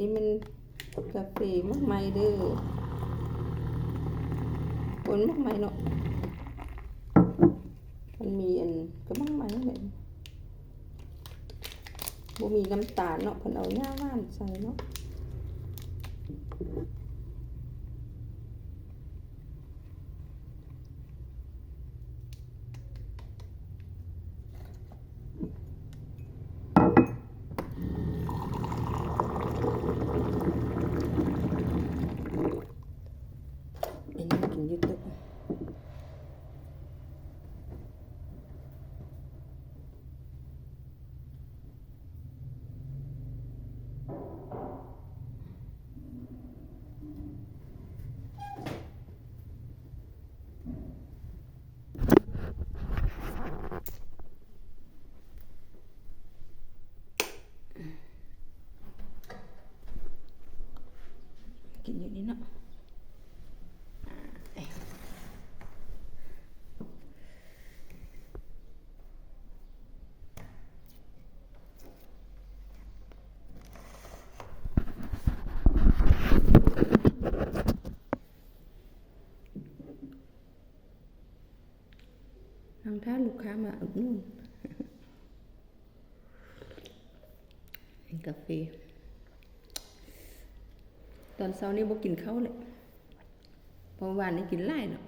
ນີ້ມັນກາເຟໝາກໄມ້ເດີ້ ຄົນໝາກໄມ້ເນາະ ມັນມີອັນກະໝາກໄມ້ແຫຼະ ບໍ່ມີນ້ຳຕານເນາະ ເພິ່ນເອົາຫຍ້າຫວານໃສ່ເນາະ. ອັນນີ້ກິນຢູ່ໂຕະ ກິນຢູ່ນີ້ເນາະ. ນັ່ງຖ້າລູກຄ້າມາອຸດໜູນ ກິນກາເຟ. ຕອນເຊົ້ານີ້ບໍ່ກິນເຂົ້າເລີຍ ເພາະວ່າວານນີ້ກິນຫຼາຍເນາະ.